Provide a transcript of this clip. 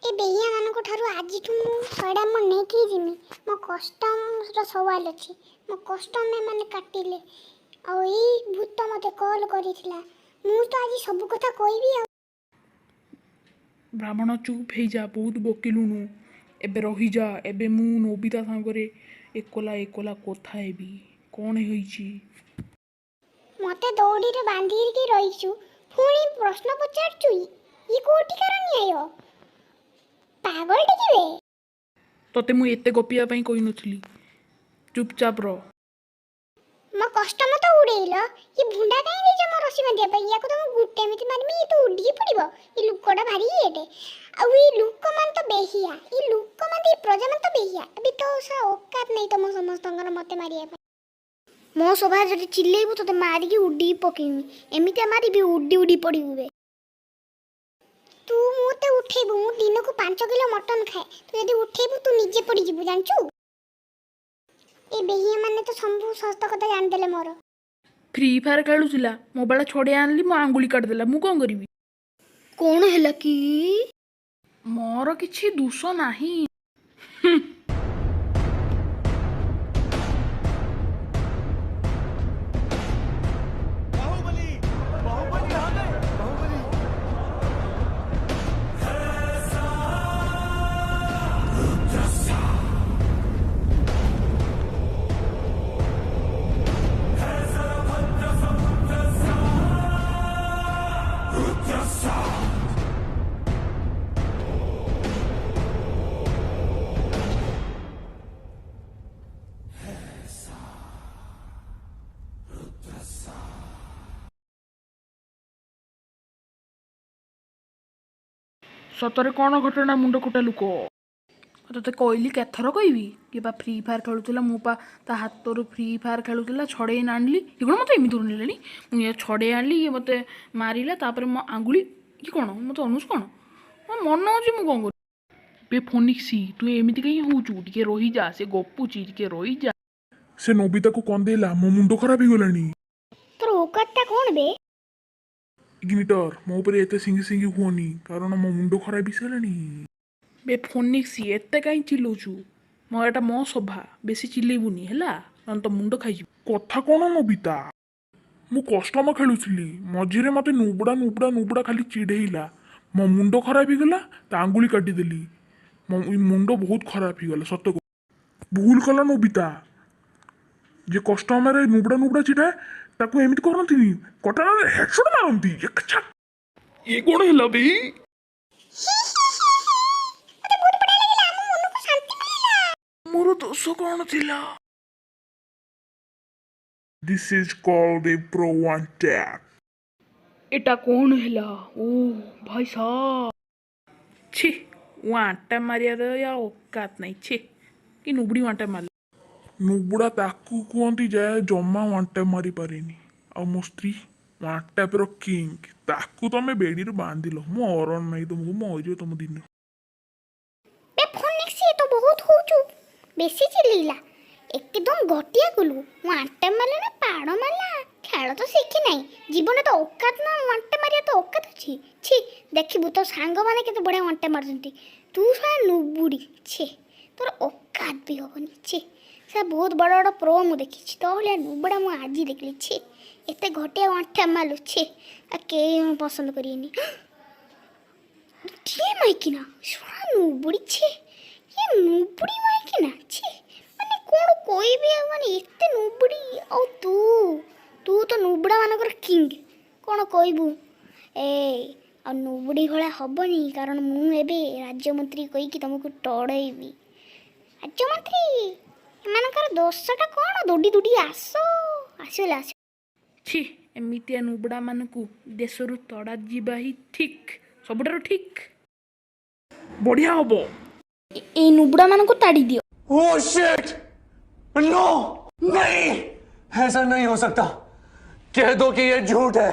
ଏ ବେହିଆମାନଙ୍କ ଠାରୁ ଆଜିଠୁ ମୁଁ 100ଟା ମୁଁ ନେଇକି ଯିମି। ମୋ କଷ୍ଟମର ସୱାଲ ଅଛି, ମୋ କଷ୍ଟମ ଏମାନେ କାଟିଲେ। ଆଉ ଏଇ ଭୂତ ମୋତେ କଲ୍ କରିଥିଲା। ମୁଁ ତ ଆଜି ସବୁ କଥା କହିବି ଆଉ। ବ୍ରାହ୍ମଣ, ଚୁପ୍ ହେଇଯା, ବହୁତ ବକିଲୁଣୁ। ଏବେ ରହିଯା। ଏବେ ମୁଁ ନୋବିତା ସାଙ୍ଗରେ ଏକଲା ଏକଲା କଥା ହେବି। କ'ଣ ହେଇଛି? ମୋତେ ଦଉଡ଼ିରେ ବାନ୍ଧିକି ରହିଛୁ, ପୁଣି ପ୍ରଶ୍ନ ପଚାରୁଛୁ। ଇଏ କୋଉଠିକାର ନ୍ୟାୟ? ପାଗଳଟେ କି ବେ? ତତେ ମୁଁ ଏତେ ଗପିବା ପାଇଁ କହିନଥିଲି। ଚୁପଚାପ ରହ। ମୋ କଷ୍ଟମ ତ ଉଡ଼େଇଲ, ଇଏ ଭୁଣ୍ଡା କାହିଁ ଦେଇଛ ମୋ ରସି ବାନ୍ଧିବା ପାଇଁ? ୟାକୁ ତ ମୁଁ ଗୋଟେ ଏମିତି ମାରିମି, ଇଏ ତ ଉଡ଼ିକି ପଡ଼ିବ। ଏ ଲୋକଟା ଭାରି ଇଏଟେ। ଆଉ ଏଇ ଲୋକମାନେ ତ ବେହିଆ, ଏଇ ଲୋକମାନେ, ଏଇ ପ୍ରଜାମାନେ ତ ବେହିଆ। ଏବେ ତ ଓକାତ ନାହିଁ ତମ ସମସ୍ତଙ୍କର ମୋତେ ମାରିବା ପାଇଁ। ମୋ ସଭାରେ ଯଦି ଚିଲେଇବୁ, ତୋତେ ମାରିକି ଉଡ଼ିକି ପକେଇବି। ଏମିତିଆ ମାରିବି, ଉଡ଼ି ଉଡ଼ି ପଡ଼ିବୁ ବେ ତୁ। ମୋତେ ଉଠେଇବୁ? ମୁଁ ଦିନକୁ 5 କିଲୋ ମଟନ ଖାଏ। ତୁ ଯଦି ଉଠେଇବୁ, ତୁ ନିଜେ ପଡ଼ିଯିବୁ, ଜାଣିଛୁ? ଏ ବେହିଆ ମାନେ ତ ସବୁ ସତ କଥା ଜାଣିଦେଲେ ମୋର। ଫ୍ରି ଫାୟାର ଖେଳୁଥିଲା, ମୋବାଇଲ ଛଡ଼େଇ ଆଣିଲି, ମୋ ଆଙ୍ଗୁଳି କାଟିଦେଲା। ମୁଁ କ'ଣ କରିବି? କ'ଣ ହେଲା କି? ମୋର କିଛି ଦୋଷ ନାହିଁ। बाहुबली, बाहुबली आ गए, बाहुबली। ସତରେ କ'ଣ ଘଟଣା, ମୁଣ୍ଡ କୁଟା ଲୋକ? ତୋତେ କହିଲି, କେଥର କହିବି କି ବା ଫ୍ରି ଫାୟାର ଖେଳୁଥିଲା। ମୁଁ ପା ତା ହାତରୁ ଫ୍ରି ଫାୟାର ଖେଳୁଥିଲା, ଛଡ଼େଇ ଆଣିଲି। ଇଏ କ'ଣ ମୋତେ ଏମିତି ନେଲେଣି? ମୁଁ ଇଏ ଛଡ଼େଇ ଆଣିଲି, ଇଏ ମୋତେ ମାରିଲା, ତାପରେ ମୋ ଆଙ୍ଗୁଳି। ଇଏ କ'ଣ ମୋତେ ଅନୁଜ? କ'ଣ ମୋ ମନ ଅଛି? ମୁଁ କ'ଣ କରିବି ବେ? ଫୋନିକ୍ସି, ତୁ ଏମିତି କାହିଁ ହେଉଛୁ? ଟିକେ ରହିଯା, ସେ ଗପୁଛି, ଟିକେ ରହିଯା। ସେ ନୋବିତାକୁ କନ୍ଦେଇଲା, ମୋ ମୁଣ୍ଡ ଖରାପ ହେଇଗଲାଣି। ତୋର ଔକାତଟା କ'ଣ ବେ? ଇଗ୍ନିଟର, ମୋ ଉପରେ ଏତେ ସିଙ୍ଗି ସିଙ୍ଗି ହୁଅନି, କାରଣ ମୋ ମୁଣ୍ଡ ଖରାପ ହେଇସାରିଲାଣି। ବେ ଫୋନିକ୍ସି, ଏତେ କାହିଁ ଚିଲଉଛୁ? ମୋ ଏଇଟା ମୋ ସଭା, ବେଶୀ ଚିଲେଇବୁନି ହେଲା, ନହେଲେ ତ ମୁଣ୍ଡ ଖାଇଯିବ। କଥା କ'ଣ ନୋବିତା? ମୁଁ କଷ୍ଟମ ଖେଳୁଥିଲି, ମଝିରେ ମୋତେ ନୁବୁଡ଼ା ନୁବୁଡ଼ା ନୁବୁଡ଼ା ଖାଲି ଚିଢ଼େଇଲା। ମୋ ମୁଣ୍ଡ ଖରାପ ହେଇଗଲା, ତା ଆଙ୍ଗୁଳି କାଟିଦେଲି। ମୋ ଏଇ ମୁଣ୍ଡ ବହୁତ ଖରାପ ହେଇଗଲା ସତ। ଭୁଲ କଲା ନୋବିତା। ଯେ କଷ୍ଟମରେ ନୁବୁଡ଼ା ନୁବୁଡ଼ା ଚିଢ଼ାଏ, ତାକୁ ଏମିତି କରନ୍ତିନି, କଟାରେ ହେଡ଼ସଟ୍ ମାରନ୍ତି ଏକ ଛାକ୍। ଇଏ କ'ଣ ହେଲା ବେ? ମତେ ବହୁତ ବଢିଆ ଲାଗିଲା, ଆମ ମନକୁ ଶାନ୍ତି ମିଳିଲା। ମୋର ଦୋଷ କ'ଣ ଥିଲା? This is called a pro one tap. ଏଟା କ'ଣ ହେଲା? ଓ ଭାଇ ସାହ, ଛି! ୱାଣ୍ଟା ମାରିବାର ୟା ଔକାତ ନାହିଁ। ଛି, କି ନୁବୁଡ଼ି ୱାଣ୍ଟା ମାରିଲା। ନୁବୁଡ଼ା ତାକୁ କୁହନ୍ତି ଯେ ଜମା ୱାନ୍ ଟ୍ୟାପ୍ ମାରିପାରେନି। ଆଉ ମୋ ସ୍ତ୍ରୀ ୱାନ୍ ଟ୍ୟାପ୍ର କିଙ୍ଗ, ତାକୁ ତମେ ବେଡ଼ିରୁ ବାନ୍ଧିଲ। ମୁଁ ଅରଣ ନାହିଁ ତମକୁ, ମରିଯିବ ତମ ଦିନ। ବେ ଫୋନିକ୍ସ, ତ ବହୁତ ହଉଛୁ, ବେଶୀ ଚିଲେଇଲା, ଏକଦମ ଘଟିଆ କଲୁ। ୱାଣ୍ଟା ମାରିଲା ନା ପାଡ଼ ମାରିଲା? ଖେଳ ତ ଶିଖି ନାହିଁ, ଜୀବନରେ ତ ଔକାତ ନା। ୱାଣ୍ଟା ମାରିବା ତ ଔକାତ ଅଛି? ଛି, ଦେଖିବୁ ତୋ ସାଙ୍ଗମାନେ କେତେ ବଢ଼ିଆ ୱାଣ୍ଟା ମାରୁଛନ୍ତି, ତୁ ଶଳା ନୁବୁଡ଼ି। ଛି, ତୋର ଔକାତ ବି ହବନି। ଛି, ସେ ବହୁତ ବଡ଼ ବଡ଼ ପ୍ରୋ ମୁଁ ଦେଖିଛି, ତୋ ଭଳିଆ ନୁବୁଡ଼ା ମୁଁ ଆଜି ଦେଖିଲି। ଛି, ଏତେ ଘଟିଆ ୱାଣ୍ଟା ମାରିଲୁ। ଛି, ଆଉ କେହି ପସନ୍ଦ କରିବେନି। କିଏ ମାଇକିନା, ଶଳା ନୁବୁଡ଼ି। ଛି, ଇଏ ନୁବୁଡ଼ି ମାଇକିନା। ଛି, ମାନେ କ'ଣ କହିବି ଆଉ, ମାନେ ଏତେ ନୁବୁଡ଼ି। ଆଉ ତୁ ତୁ ତ ନୁବୁଡ଼ା ମାନଙ୍କର କିଙ୍ଗ, କ'ଣ କହିବୁ? ଏ ଆଉ ନୁବୁଡ଼ି ଭଳିଆ ହବନି, କାରଣ ମୁଁ ଏବେ ରାଜ୍ୟମନ୍ତ୍ରୀ କହିକି ତମକୁ ଟଡ଼େଇବି। ରାଜ୍ୟମନ୍ତ୍ରୀ, ଏମାନଙ୍କର ଦୋଷଟା କ'ଣ? ଦୌଡ଼ି ଦୌଡ଼ି ଆସ, ଆସିଗଲା, ଆସ। ଛି, ଏମିତିଆ ନୁବୁଡ଼ାମାନଙ୍କୁ ଦେଶରୁ ତଡ଼ା ଯିବା ହିଁ ଠିକ୍, ସବୁଠାରୁ ଠିକ୍, ବଢ଼ିଆ ହବ। ଏଇ ନୁବୁଡ଼ାମାନଙ୍କୁ ତାଡ଼ି ଦିଅ। Oh shit! No, नहीं, ऐसा नहीं हो सकता। कह दो कि ये झूठ है।